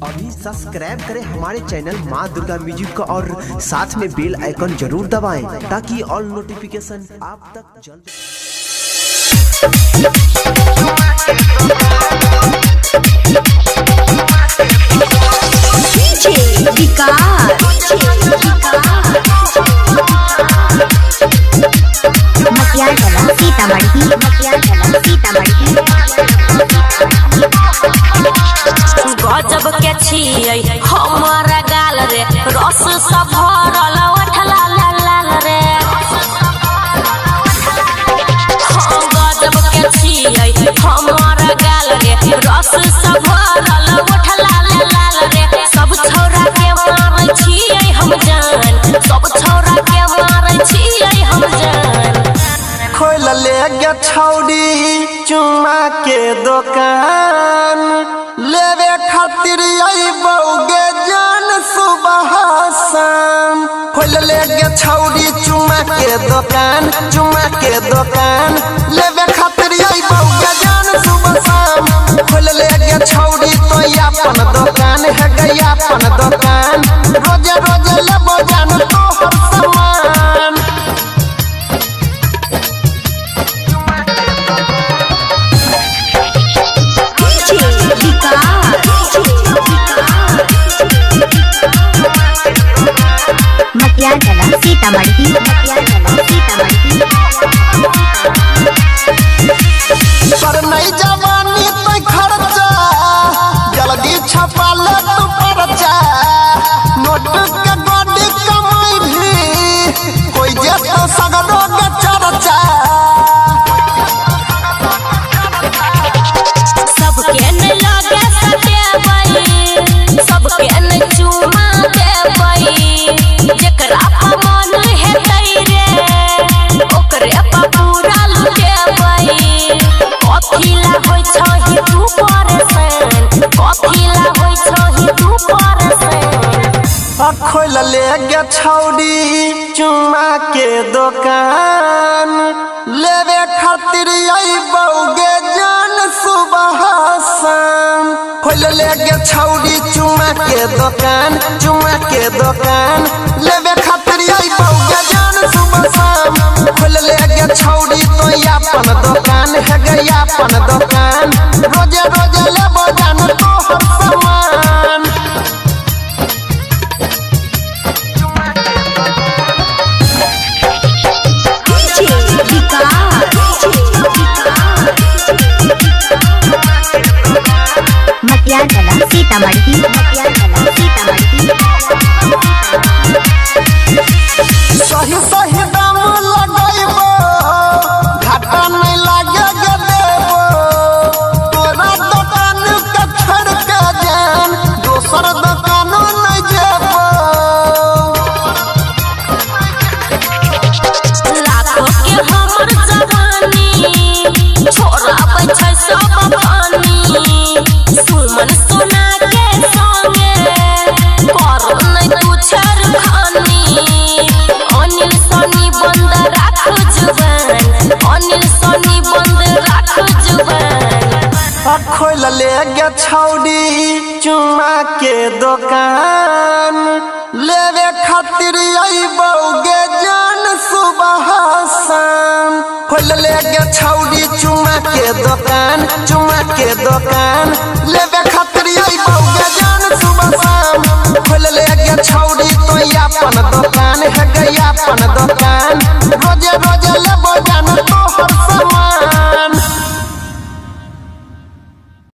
अभी सब्सक्राइब करें हमारे चैनल माँ दुर्गा म्यूजिक को और साथ में बेल आइकन जरूर दबाएं ताकि ऑल नोटिफिकेशन आप तक जल्द। डीजे विकास मटियागला सीतामढ़ी मटियागला सीतामढ़ी। गजब के छियै हमर गाल रे, रस सब भरल ओठला लाल लाल रे। हाँ, गजब के छियै हमर गाल रे, रस सब भरल ओठला लाल लाल रे। सब छौरा के मारै छियै हम जान, सब छौरा के मारै छियै हम जान। खोल ले गे छौड़ी चुमा के दुकान, लेवे खातिर अइबौगे जान सुबह शाम। खोल ले गे छौड़ी चुमा के दुकान, चुमा के दुकान, लेवे खातिर अइबौगे जान सुबह शाम। खोल ले गे छौड़ी तो अपन दुकान है गे अपन दुकान, रोजे रोजे लेबो जान तोहर सामान। डीजे विकास मटियागला सीतामढ़ी मटियागला सीतामढ़ी। पर नहीं जवानी तो खर्चा, जल्दी छपा ले तू परचा। नोट के गोडी कमाई भी कोई जे तो सगरो के चर्चा। सबके न लगे सटेबै, सबके न चुमा देबै। जेकरा पर मन हेतै रे, ओकरे पर पूरा लुटेबै। कथी ला होइ छही तू परेशान, कथी ला होइ छही तू परेशान। खोल ले गे छौड़ी चुमा के दुकान, लेवे खातिर अइबौगे जान सुबह शाम। खोल ले गे छौड़ी चुमा के दुकान, चुमा के दुकान, लेवे खातिर अइबौगे जान सुबह शाम। खोल ले गे छौड़ी तो अपन दुकान है गे अपन दुकान, रोजे रोजे लेबो जान तोहर सामान। डीजे विकास मटियागला सीतामढ़ी मटियागला सीतामढ़ी। सही सही दाम लगैबो, घाटा नहीं लागे गे देबो। तोरा दुकान के छोड़ के जान दोसर दुकान नहीं जेबो। लाखों के हमर जवानी छोड़ाबै छै सब पानी। सुमन सोना के संगे कर नै तू छेड़खानी। अनिल सनी बंद राख जुबान, अनिल सनी बंद राख जुबान। खोल ले गे छौड़ी चुमा के दुकान, लेवे खातिर अइबौगे जान सुबह शाम। खोल ले गे छौड़ी चुमा के दुकान, चुमा के दुकान,